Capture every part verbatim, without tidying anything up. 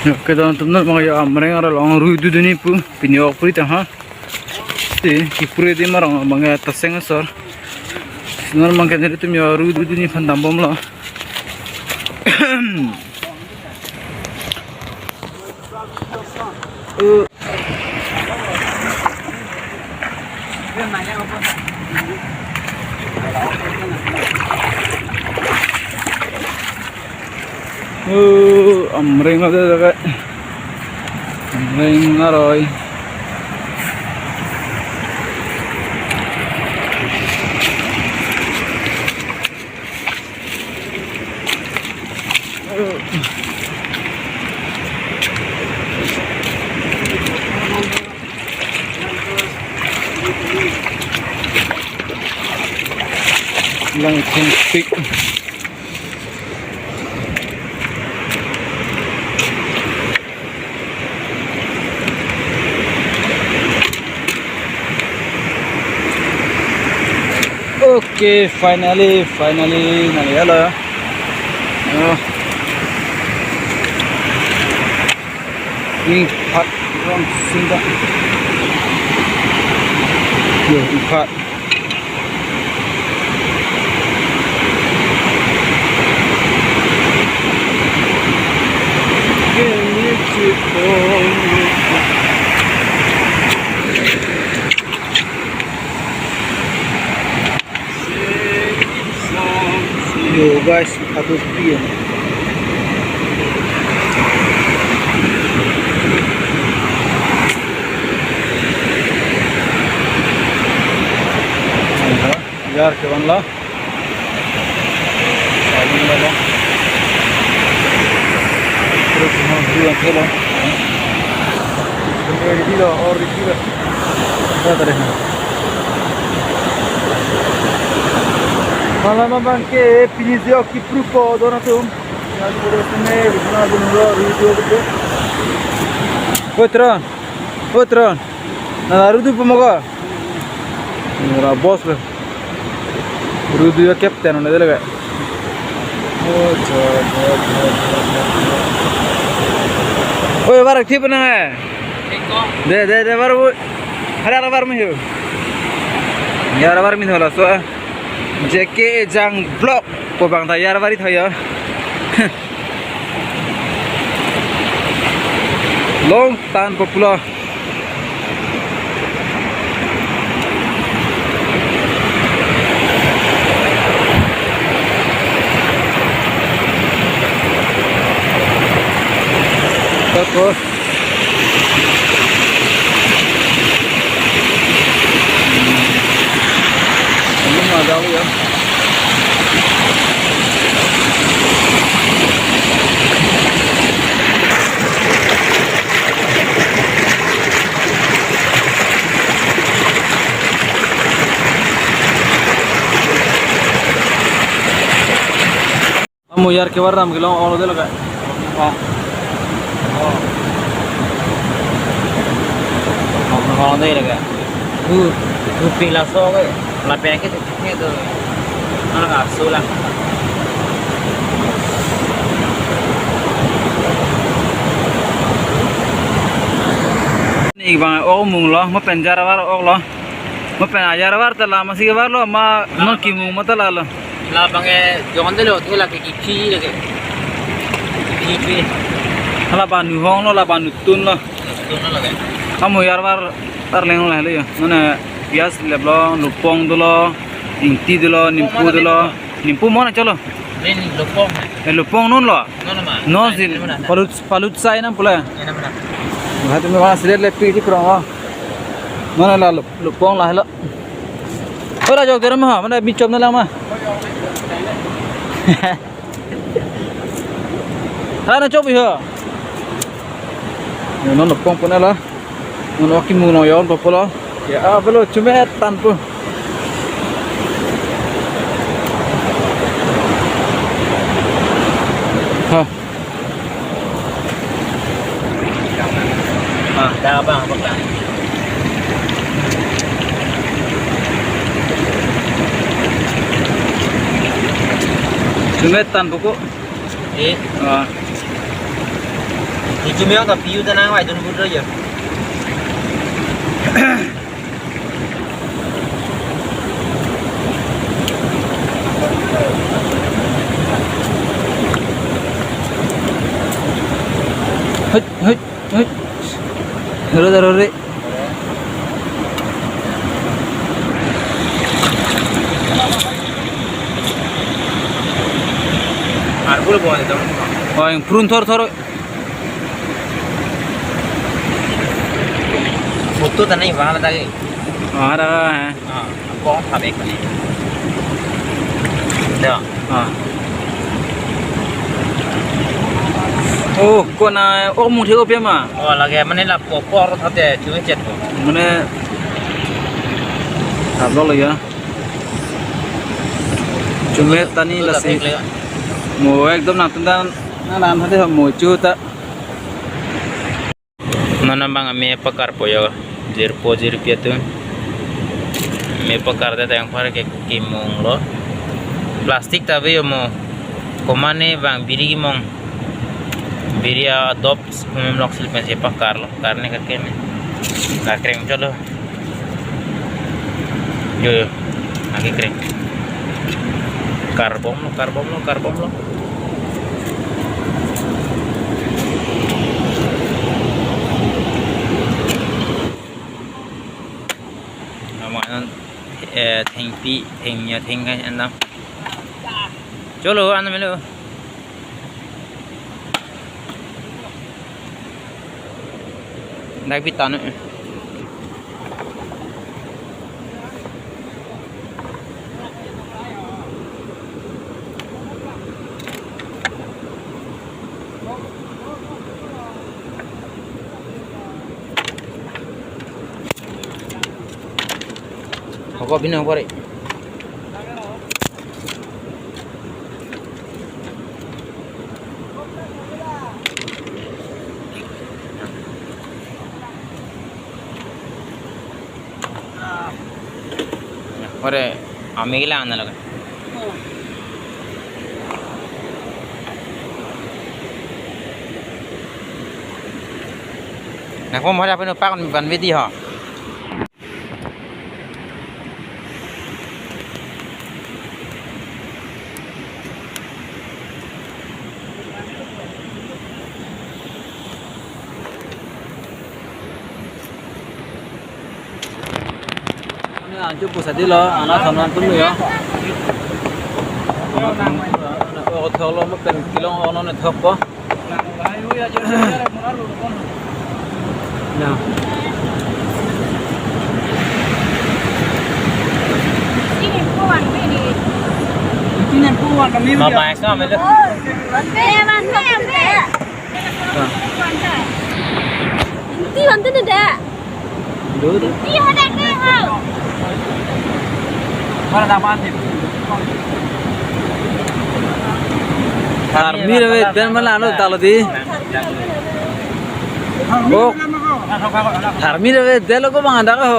Yo, kedam atum, non abang yo Amreng arlo along rui dodunji pu, pini ok puri tang ha. Ti, kepuri di marong abang ya Taseng asor. Non abang ke nelitum yo rui dodunji aphan dambomlo. Oh, Amreng ada dekat. Amreng aroi. Langkung pik. Okay, finally, finally, nang ya lo. Oh. Ni pat rong sunda. Yo, ni pat. Yo guys, atus pi ya. Yar kevan lo. Sabi na lo. Terus semua dulu yang lo. Ini di lo, or di lo. Ada tadi. Malam abang ke pini sih oki prupo don atum. Yang terus ini bisa dulu video gitu. Putra. Putra. Nang rui do pu mo ko? Nora boss lo. Rui do ya captain ne dele ka. Oi, barak thip nang eh. De, de, de, baru. Hari ara bar mi ho. Ya ara bar mi ho laso. J K Ejang Vlog. Ko bang ta yar vari thayo. Long tan popular. Terus. Belum ada ya. Mo yar kevar ram kelong olo dele ka. Oh. Oh. Olo dele ka. Tu, tu pila so ke. Lapen ke tu ke tu. Mana ka sulang. Ni bang ok mung lo, mo pen yar avar ok lo. Mo pen ayar avar ta la masi avar lo ma non kimung ma ta la lo. La bang e jon de lo, thela ke kiphi lake. Kiphi. La banu hong lo, la banu tun lo. Tun lo lake. Amo yar avar arleng lo le yo. Nona pias lep lo, lupong dolo, ingti dolo, nimpu dolo. Nimpu mo na cholo. Nin lupong. Eh, lupong non lo. Non ma. Non si. Palut, palut sai na pula. Ena mana. Hati me wala silet le pi di krong. Mana la lup-, lupong la helo. Ora jok dera ma, mana mi chom na lang ma. Hala na chom iho. Yo, non lupong puna la. Non oki mu no yon popolo. Ya, ah, belo chume tan pu. Ha. Ah, dah abang, abang dah. Sungai Tan Buku. Eh. Ah. Ichumeo ta piu ta nangvaidun butlo jo. Hei, hei, hei. Daro, daro, re. Arbul bon itu. Oh, yang prun thor thor. Photo ta nai bang lagi. Ah, ada, eh. Ah, kong pabek ni. Dah. Ah. Oh, kona, oh, mung thek-o pi ma? Oh, lagi mane la popor thate, cuma chat ko. Mane, tablo lo ya. Cuma tani lasi. Mo ekdom nangtum dan, na nan thate mo chu ta. Non abang ame pakarpo jo, jirpo jirpi atum. Ame pakar ta tang par ke kimung lo. Plastic ta ave jo mo. Komane bang biri kimung. Biri adop sumem lok sil pensi pakar lo. Karne kake me. Kakreng chot lo. Jo, jo. Lagi kreng. Karbom lo, karbom lo, karbom lo. Aman, eh, thengpi, thengnya, thengkai, andam. Cholo, andam lo. Dak bitan. Hoko bini hoko re. Ore, ami gila ana loke. Nangpom hari apa nupak ban video ho. Ani anju pusadi lo, ana thanon tum lo ya. Ana thok lo mo pen kilong ono ne thok ko. Ya. Mama, es no, me lo. Ti hante ne da. Dua, dua. Ti hante ne ha. Mana dapat ni? Tharmi rave den mana alo talo di. Oh, tharmi rave den lo ko bang ada ko.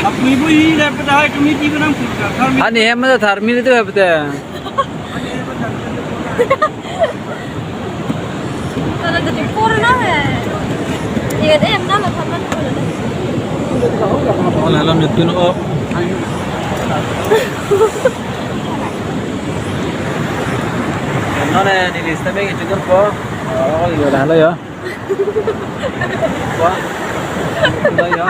Apni bu hi le pada hai kami di benang purka. Tharmi. Ani hem ada tharmi itu apa teh? Kalau jadi purna ya. Iya deh, em nama kapan purna? Oh, lalu itu no. None, ni lista me ngi chunjun po. Oh, iya dah lo ya. Wah. Dah ya.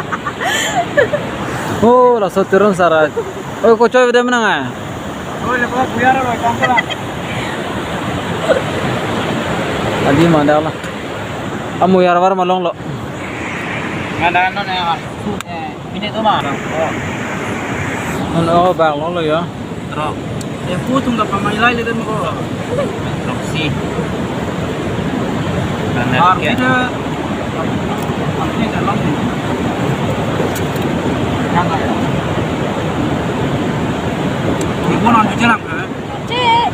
Oh, laso turun sara. Oh, kochoi beda menang ah. Oh, ya, kok buyar lo, kangkala. Adi mandala. Amu yarvar malong lo. Nada none ah. Eh, ini tuh mah. Oh. Ano bang lo lo ya. Trok. Eh, putung ka pamai lai le mo ko. Trok si. Kanan ar kia. Kita. Ini dalam ni. Yang ada. Ibu nanti jalan ke? Cek.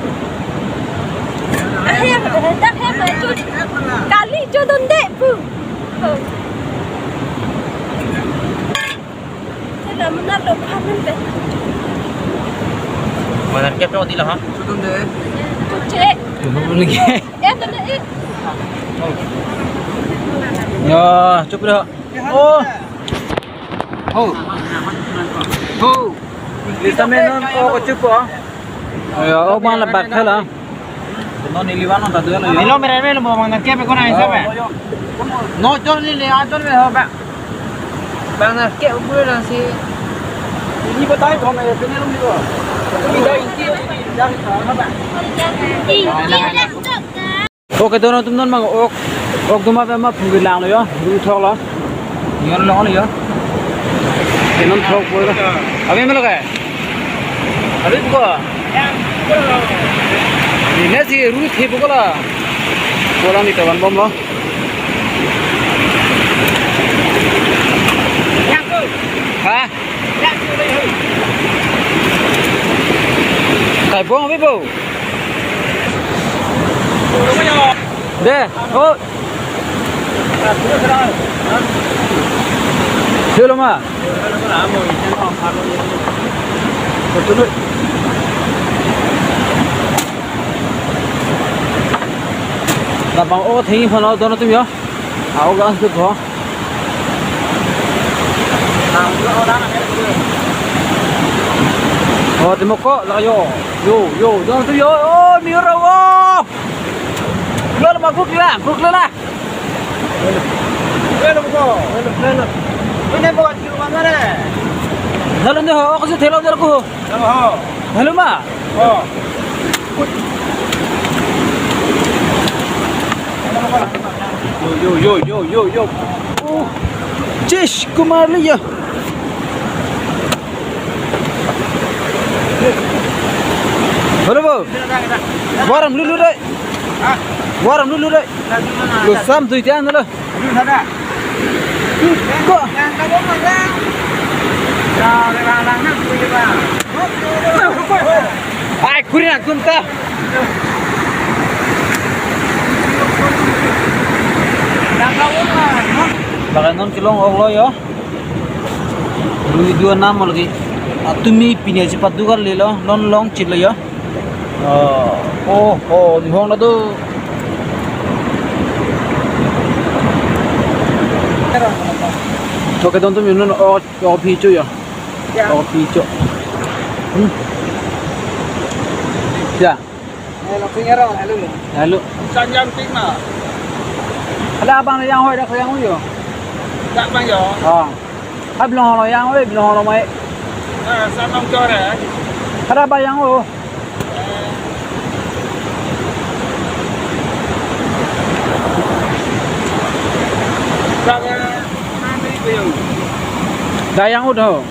Ahem, dak hem, cut. Kali codon dek pu. Oh. Mana ke pe odi lo ha? Codon dek. Cut, cek. Codon dek. Eh, codon dek. Ya, cukup dah. Oh. Oh. Oh. Lisa menon, oh, cukup, ah. Ya, oh, mana bat khala. Non iliwan non tadu na. Nilo mere mere mo mang nangkep ko na isa ba. No, jor ni le, ator me ho ba. Bang nangkep bulu nang si. Ini betai ko me pini lum ni ko. Ini dai ini. Dai sa ba. Okay, dono atum non mang ok, ok duma pe ma phungri lang lo yo, ru thok lo. Nyon lo lo yo. Ke non thok po lo. Abi me lo ke? Abi ko. Ini si ru thi po ko la. Ko lang ni tawan bom lo. Ha? Kai bong abi po. De, oh. Silo ma. Labang o thengji aphan lo dono atum yo. Au gang sut ho. Oh, timo ko la yo. Yo, yo, dono atum yo. Oh, mira, oh. Lo ma guk la, guk la la. Hello ko. Hello, hello. Ini buat di rumah mana? Hello, ndo ho, ako si thelo ndo ko. Hello ho. Hello ma. Oh. Yo, yo, yo, yo, yo, yo. Oh. Chish Kumar liya. Hello bo. Waram lulu dai. Waram lulu dai. Lo sam tu itian lo. Ko. Ai, kurin atum ta. Baganon kelong ok lo yo. Rui dua nam lagi. Atumi pini aji padu kali lo, non long chit lo yo. Oh, oh, oh, di hong na tu. Okay, dono atum yo non, oh, oh, picho yo. Ya. Oh, picho. Hmm. Ya. Eh, langsung ya, Ron, halo lo. Halo. Sanjang ting na. Ada abang yang hoi, ada yang hoi yo. Tak bang yo. Oh. Hab long lo yang oi, long lo mai. Ah, sa tong chor eh. Kada ba yang o. Sa eh, nani ko yung. Da yang o do.